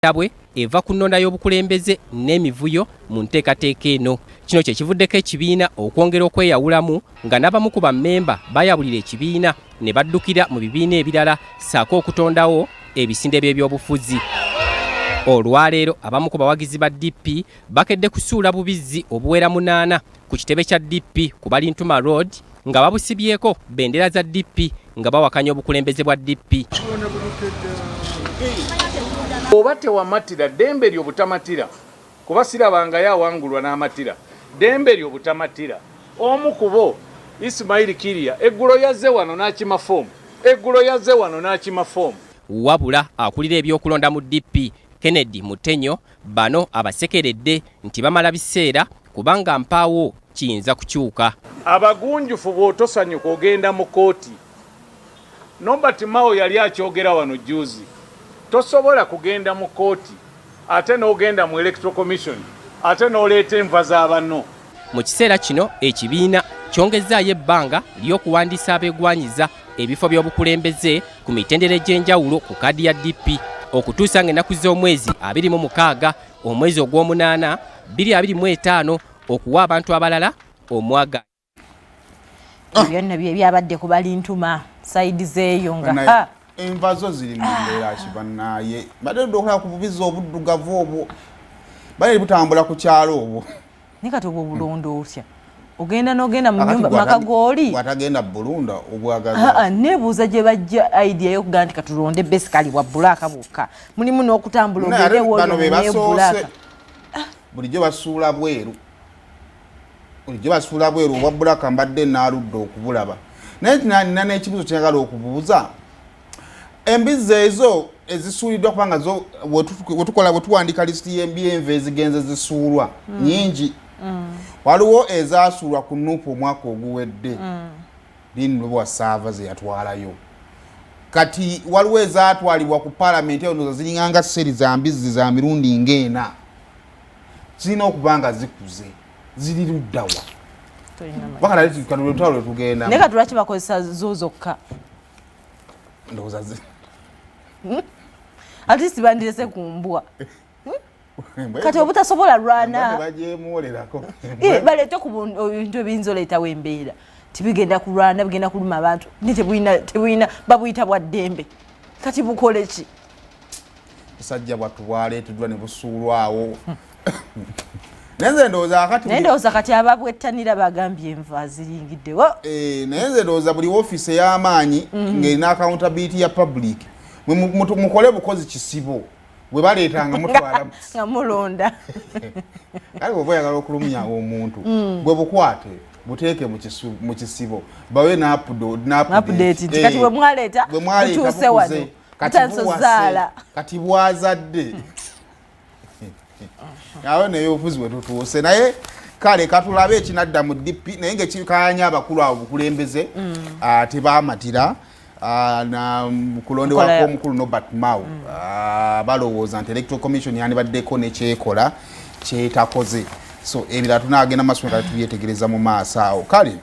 Entabwe eva ku nnonda y'obukulembeze n'emivuyo mu nteekateeka eno. Kino kye kivuddeko ekibiina okwongera okweyawulamu nga n'abamu ku bammemba bayabulira ekibiina ne baddukira mu bibiina ebirala ssaako okutondawo ebisinde by'ebyobufuzi. Olwaleero abamu ku bawagizi ba DP bakedde kusuula bubizzi obuwera munaana ku kitebe kya DP ku Balintuma Road nga babusibyeko bendera za DP nga bawakanya obukulembeze bwa DP. Oba tewamatira, ddembe lyo butamatira, kuba sirabangayo awangulwa n'amatira. Ddembe lyo butamatira. Omu ku bo, Ismail Kirya, eggulo yazze wano n'akima foomu. Eggulo yazze wano n'akima foomu. Wabula akulira ebyokulonda mu DP, Kennedy Mutenyo, bano abasekeredde nti bamala biseera kubanga mpaawo kiyinza kukyuka. Abagunjufu bw'otosanyuka ogenda mu kkooti. Norbert Mao yali akyogera wano jjuuzi. Tosobola kugenda mu kkooti ate n'ogenda mu Electoral Commission ate n'oleeta enva za banno. Mu kiseera kino ekibiina kyongezzaayo ebbanga ly'okuwandiisa abeegwanyiza ebifo by'obukulembeze ku mitendera egy'enjawulo ku kaadi ya DP okutuusa ng'ennaku z'omwezi 26 omwezi ogw'omunaana 2025 okuwa abantu abalala omwaga. Ebyo nno bye byabadde ku Balintuma side zeeyo nga enva zo ziri mu mbeera ki bannaaye? Mbadde ludde okulaba ku bubizi obuddugavu obwo bali butambula ku kyalo obwo. Naye kati obwo obulonda otya? Ogenda n'ogenda mu nyumba maka gooli bwatagenda bulunda obwagaza. Nebuuza gye bajja idea y'okugamba nti katulonde basically bwa bulaaka bwokka, mulimu n'okutambula ogende woli bulaaka. Bulijjo basuula bweru, bulijjo basuula bweru obwa bulaaka, mbadde naaludde okubulaba. Naye nina n'ekibuuzo kyenjagala okubuuza: embizzi ezo ezisuuliddwa, kubanga zo wetukola bwetuwandiika lisiti y'enva ezigenze zisuulwa nyingi, waliwo ezasuulwa ku NUP omwaka oguwedde, Lin Wasaava ze yatwalayo, kati waliwo ezatwalibwa ku paalamenti eyo, ndowooza ziringanga seri za mbizzi za mirundi ng'ena, zirina okuba nga zikuze, ziri luddawa? Lutalo lwetugenda. Naye kati lwaki bakozesa zo zokka? Ndowooza At least bandirese ku mbwa. Kati obutasobola lwana Bagyemuwolerako. Baleete ku bintu ebiyinza oleetawo embeera. Tibigenda kulwana, bigenda kuluma abantu, ne tebulina babuyita bwa ddembe. Kati bukole ki? Busajja bwattu bwaleeteddwa ne busuulwawo. Naye nze ndowooza akati Naye ndowooza kati ababwettanira bagambye enva ziringiddewo. Naye nze ndowooza buli woofiisi ey'amaanyi ng'erina accountability ya public, mukole bukozi kisibo bwe baleetanga mutwala nga mulonda. Kale bw'oba oyagala okulumya omuntu, bwe bukwate buteeke mu kisibo, bawe n'update nti kati bwe mwaleeta bwe mwaleeta butuuse bukuze. Wano Kati butandise buwase, ozaala. Kati bwazadde awo neyobufuzi bwe tutuuse. Naye kale katulabe ekinadda mu DP, naye nga ekikanya abakulu abo bukulembeze, tebamatira na kulondebwako omukulu Norbert Mao. Balowooza nti Electoral Commission yandibaddeko nekyekola kyetakoze. So ebirala tunagenda maaso nga tubyetegereza mu maaso awo. Kale.